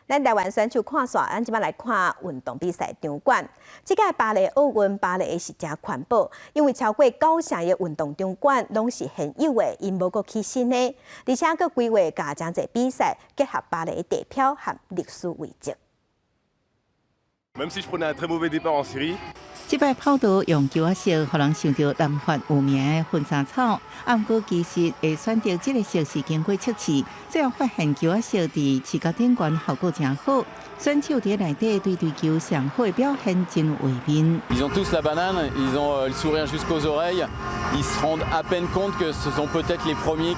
咱台灣選手看煞，咱這擺來看運動比賽場館。這屆巴黎奧運，巴黎是誠環保，因為超過九成的運動場館攏是現有的，𪜶無閣起新的，而且閣規劃共誠濟比賽結合巴黎地標和歷史遺跡。 Même si je prenais un très mauvais départ en série。這擺跑道用球仔色，予人想著南法有名的婚紗草。啊，毋過其實會選擇這個色是經過測試，最後發現球仔色佇視覺頂懸效果誠好。選手佇內底對追求上好的表現真有畫面。 Ils ont tous la banane, ils ont le sourire jusqu'aux oreilles. Ils se rendent à peine compte que ce sont peut-être les premiers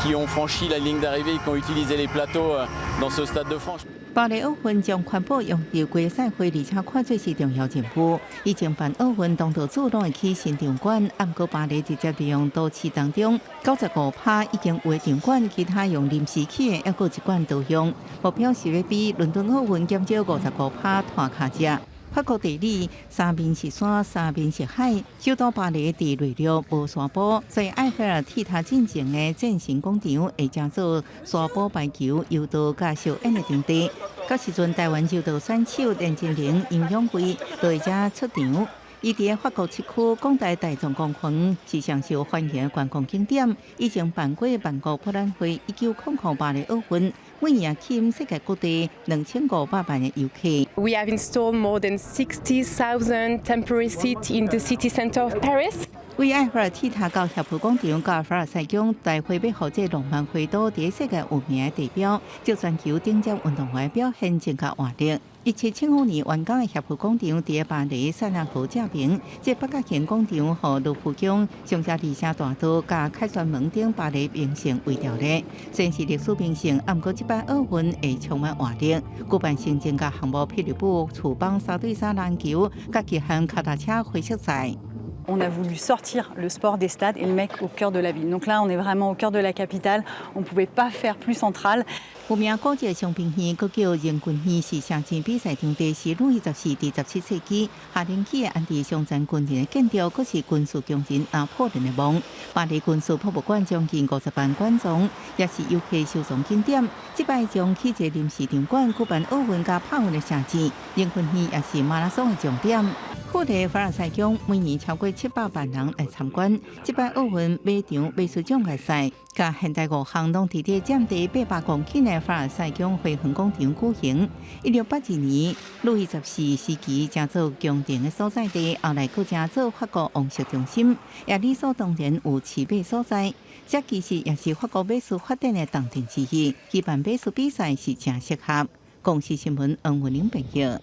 qui ont franchi la ligne d'arrivée, qui ont utilisé les plateaux dans ce Stade de France. 巴黎奧運將環保融入規個賽會，而且看做是重要任務。以前辦奧運，東道主攏會起新場館，毋過巴黎直接利用都市當中95%已經有的場館，其他用臨時起的，猶閣一貫多用。目標是欲比倫敦奧運減少55%拖跤者。法國地理三面是山，三面是海，首都巴黎佇內陸無山坡，所以埃菲爾鐵塔進前的戰神廣場會成做沙坡排球、柔道佮燒煙的場地。彼時陣，台灣柔道選手連珍羚、楊勇緯就會遮出場。伊佇法國七區廣大大眾公園是上受歡迎的觀光景點。以前辦過萬國博覽會、1900巴黎奧運，每年吸引世界各地2500萬的遊客。 We have installed more than 60,000 temporary seats in the city center of Paris. 為埃菲爾鐵塔到協和廣場佮凡爾賽宮大會欲予這浪漫花都佇世界有名的地標，就全球頂尖運動員表現增加活力。1775年完工的協和廣場，佇巴黎塞納河正邊，這八角形廣場予盧浮宮、香榭麗舍大道佮凱旋門等巴黎名勝圍著咧。雖然是歷史名勝，毋過這擺奧運會充滿活力。舉辦成增加項目，霹靂布、廚房3對3籃球，佮極限跤踏車灰色賽。 On a voulu sortir le sport des stades et le mettre au cœur de la ville. Donc là, on est vraiment au cœur de la capitale. On ne pouvait pas faire plus central. 有名古蹟香檳園，閣叫榮軍園，是射箭比賽場地，是路易十四佇17世紀下令起的安置傷殘軍人的建築，閣是軍事強人拿破崙的夢。巴黎軍事博物館將近50萬觀眾，也是遊客收藏景點。這擺將起一個臨時場館，舉辦奧運佮帕運的射箭，榮軍園也是馬拉松的終點。富麗凡爾賽宮每年超過700萬人來參觀。這擺奧運馬場馬術障礙賽，佮現代五項攏佇這佔地800公頃的凡爾賽宮花園廣場舉行。1682年，路易十四時期成做宮廷的所在地，後來閣成做法國王室中心，也理所當然有騎馬所在。這其實也是法國馬術發展的重鎮之一，舉辦馬術比賽是誠適合。公視新聞黃文玲編譯。